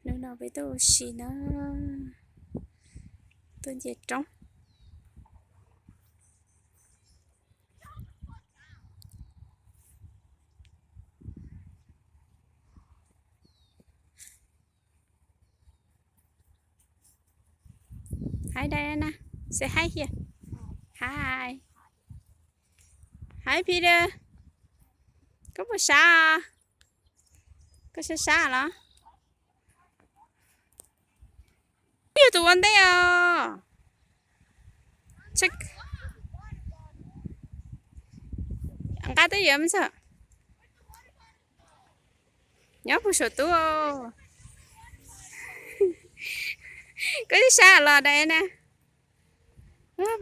Hnub no peb tuaj ua si na, tuaj nce roob. Hi Diana, say hi here. Hi. Hi Peter. Koj puas sab? Koj sab sab los? Yog tus ua ntej os. Nqa twb yuav me ntxawm. Nyob puag saum tub. Koj sab los Diana?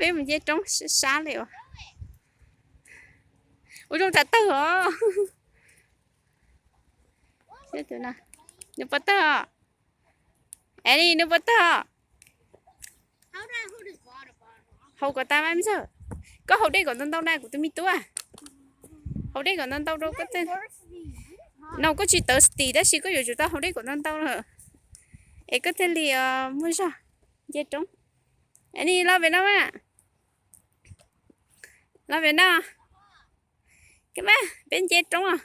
Peb mus nce roob sab li uas. Ua zoo tsam tawg os. Nws puas tawg os? Annie, nws puas tawg os? Haus kom tas mas me ntxawg. Koj haus dej kom ntau ntau na kuv tus me tub. Haus dej kom ntau ntau rau koj thiaj. No koj tsis tawv stis tab sis koj yuav tsum tau haus dej kom ntau ntau lawm es koj thiaj li muaj zog nce roob. Annie, los pem no mas. Los pem no. Koj mas peb nce roob os.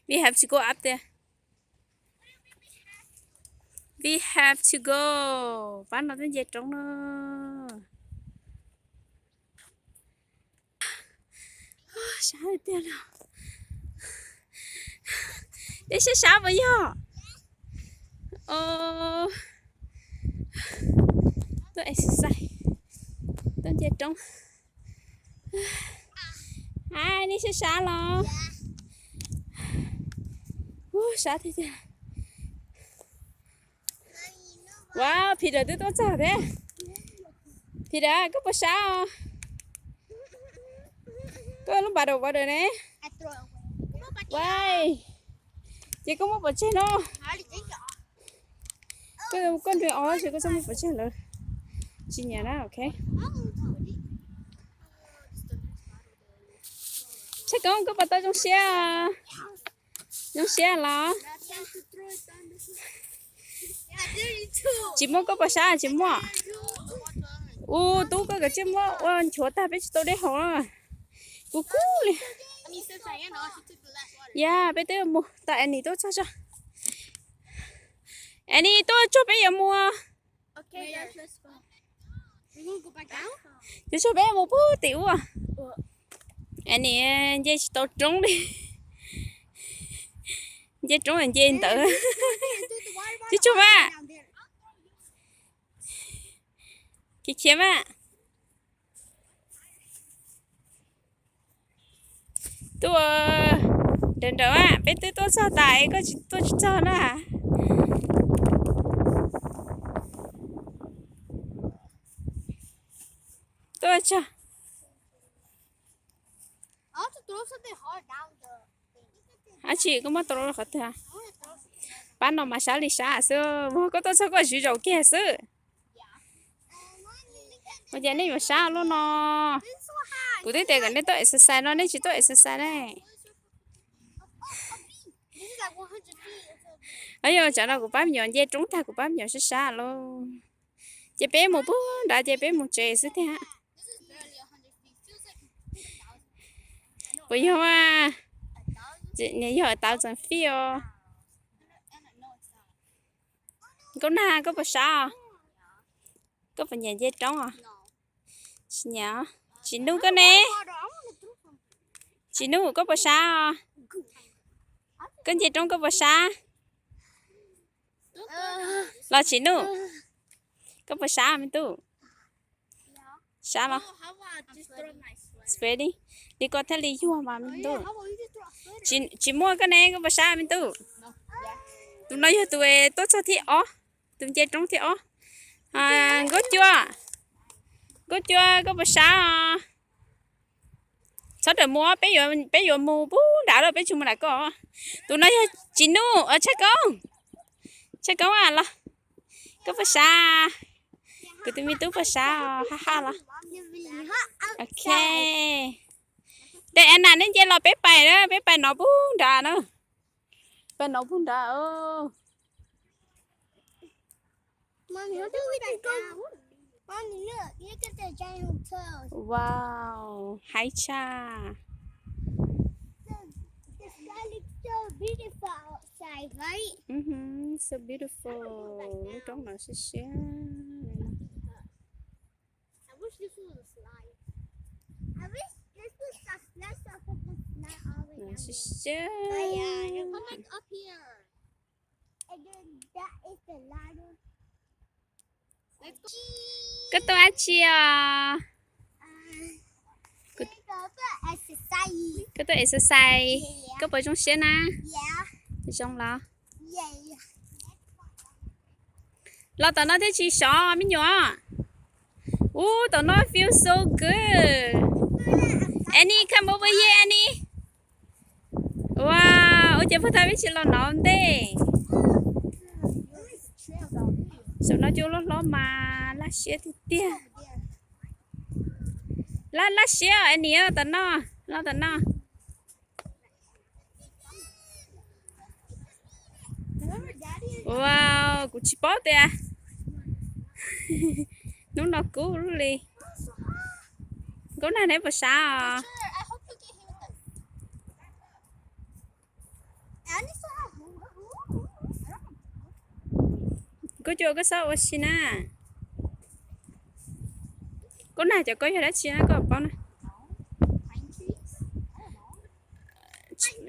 We have to go up there. We have to go. Pab no twb nce roob no. Sab tiag li. Peb sab sab puas yog? Tuaj exercise, tuaj nce roob. Ai, nej sab sab los? Ub, sab tiag tiag. Wow, Peter twb tuaj txog thiab. Peter, koj puas sab os? Koj lub npas daus npas daws ne. Ces koj muab pov tseg no. Koj nrog ob ces koj txhob muab pov tseg lawm. Tsis nyiam na, ok. Tshaj Koob, koj puas tau zoo siab? Zoo siab los? Tsis muaj, koj puas sab tsis muaj? Ua tub, koj kav tsij muab ua nchuav tag, peb tsis tau dej haus na. Kub kub li. Yog, peb twb mus tau, Annie tuaj txog tso. Annie tuaj txog peb yuav mus. Yuav txog peb mus puag tim ub. Annie nce tsis tau roob li. Nce roob nce ntawd. Tsis tshua mas. Khiav khiav mas. Tuaj nrawm nrawm, peb twb tuaj txog tas es koj tsis tuaj tsis txog na. Tuaj txog. Ab tsi, koj muab tau qhov twg? Pab no mas sab li sab xwb, koj tuaj txog koj siv zaum kiag xwb. Ua cas nej yuav sab lub no? Kuv twb tias kom nej tuaj exercise no nej tsis tuaj exercise ne. Yog tsam no kuv pab me nyuam nce roob tag kuv pab me nyuam sab sab lauj. Ces peb mus puag nrad ces peb mus tsev xwb tiag. Puas yog mas? Yog tau txeem fij os. Nkauj Nag, koj puas sab os? Koj puas nyiam nce roob os? Tsis nyiam. Tsis Nuj koj ne? Tsis Nuj koj puas sab os? Koj nce roob koj puas sab? Los Tsis Nuj, koj puas sab me tub? Sab los? Sweaty. Li koj thiaj li yuag mas me tub. Tsis muaj koj ne, koj puas sab me tub? Tus no yog tus tuaj txog thib ob, tus nce roob thib ob. Nkauj Cua, Nkauj Cua koj puas sab os? Txhob rawm mus, peb yuav mus puag nrad lawm, peb tsis mus nram koj. Tus no yog Tsis Nuj, Tshaj Koob. Tshaj Koob los, koj puas sab? Kuv tus me tub puas sab os, ha ha los. Ok. Ces Anna, neb nce los peb pais, peb pais no puag nrad na. peb no puag nrad. Mommy, look at the giant hotel. Mommy, look, look at the giant hotel. Wow, hais tshaj. The, the sky looks so beautiful outside, right? Mm-hmm, so beautiful. Lub roob no siab siab. I wish this was a slide. I wish this was a slide so I could just slide all the way down there. Siab siab. But yeah, you come like up here. Koj tuaj dab tsi os? Koj tuaj exercise, koj puas zoo siab na? Zoo los? Los tom no thiaj tsis sov me nyuam. Ub, tom no feel so good. Annie, come over here, Annie. Wow, ua cas puag ta peb tsis los no ntej? Saum no cua loj hlob mas laj siab tiag tiag. Laj laj siab Annie, tom no, los tom no. Wow, kuv tsis paub tias hnub no kub li. Nkauj Nag neb puas sab os? Koj cua koj xav ua si na. Nkauj Nag, cov koj yog dab tsi na koj paub na?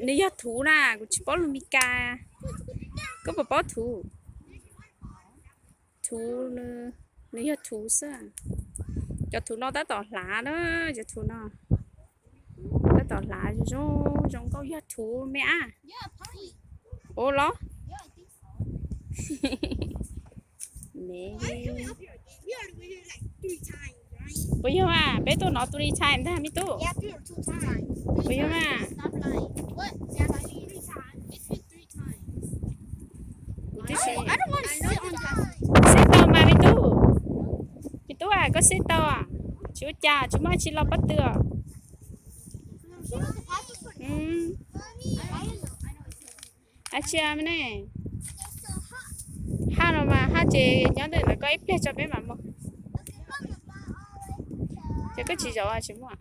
Nws yog thuv na, kuv tsis paub lus Meskas. Koj puas paub thuv? Thuv, nws yog thuv xwb. Cov thuv no tab tom hlav na, cov thuv no tab tom hlav zoo zoo nkauj, yog thuv me ab. Ua los? Puas yog mas? Peb tuaj no three times ntag me tub. Puas yog mas? Kuv twb tsis, koj sit tau mas me tub. Me tub, koj sit tau, tsis ua cas, tsis muaj dab tsi los pob tw. Ab tsi me ne, haj no mas haj ces nyob ntawm ntawd koj ib pliag tso peb mam mus. Ces koj tsis zaum tsis muaj.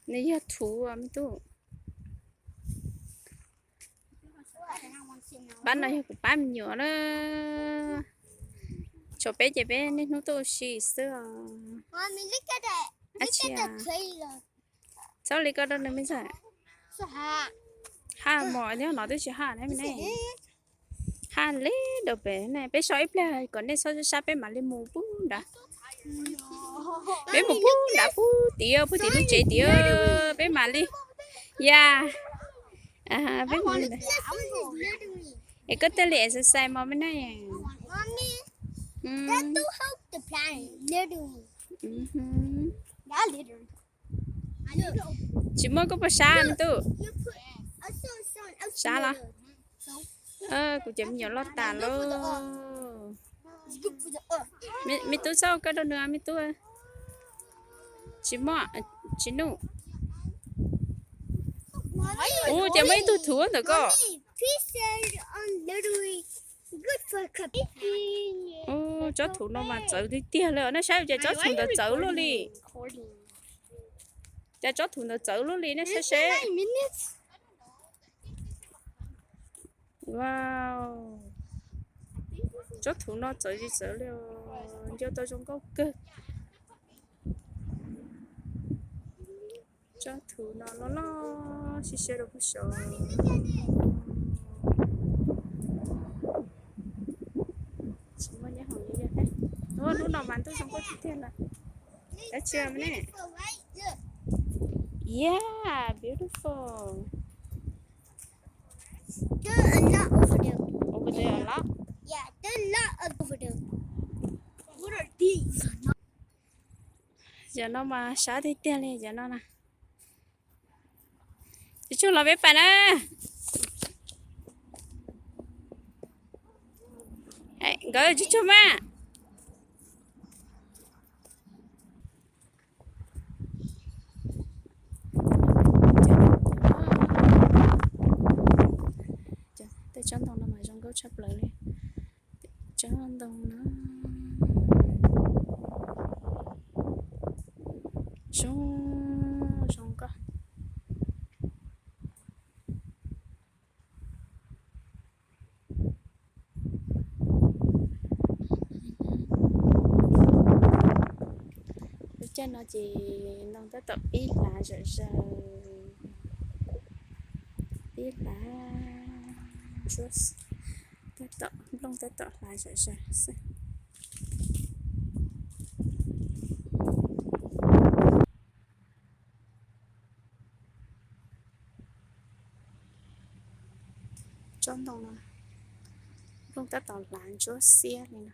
Nws yog thuv me tub. Pab no yog kuv pab me nyuam na. Tshuav peb ces peb niaj hnub tuaj ua si xwb os. Ab tsi, txhob li koj rau nws me ntxhais. Haj mos nyob no twb tsis haj na me ne. Haj li rau pem ne, peb so ib pliag kom nej txhob sab sab peb mam li mus pub nrad. Peb mus pub nrad pub tid, pub tim lub tsev tid, peb mam li, ya, peb mus li ntawd. Es koj thiaj li exercise mos me ne. Tsis muaj, koj puas sab me tub? Sab los? Kuv cov me nyuam loj tas lauj. Me tub, txhob koj rau nws me tub. Tsis muaj, tsis nuj. Ub, ces muaj ib tug thuv ntawm koj. Ub, tsob thuv no mas txawv tiag tiag li, nej saib ces tsob thuv ntawd txawv luaj li. Ces tsob thuv ntawd txawv luaj li, nej saib seb. Wow, tsob thuv no txawv tsis txawv li, nco tau zoo nkauj kawg. Tsob thuv no loj loj siab siab rau pug saud. Tsis muaj nyob hauv li thiab. Hnub no mas ntuj zoo nkauj tiag tiag lawm. Dab tsi me ne? Yeah, beautiful. Over there a lot. Yam no mas sab tiag tiag li yam no na. Tsib tsug los peb pais na. Nkawd tsib tsug mas. Zoo, zoo nkauj. Lub caij no ces ntoo tab tom pib hlav zom zaws, pib hlav, tab tom, nplooj tab tom hlav zom zaws xwb. Tsob ntoo no, nplooj tab tom hlav ntsuab xiab li no.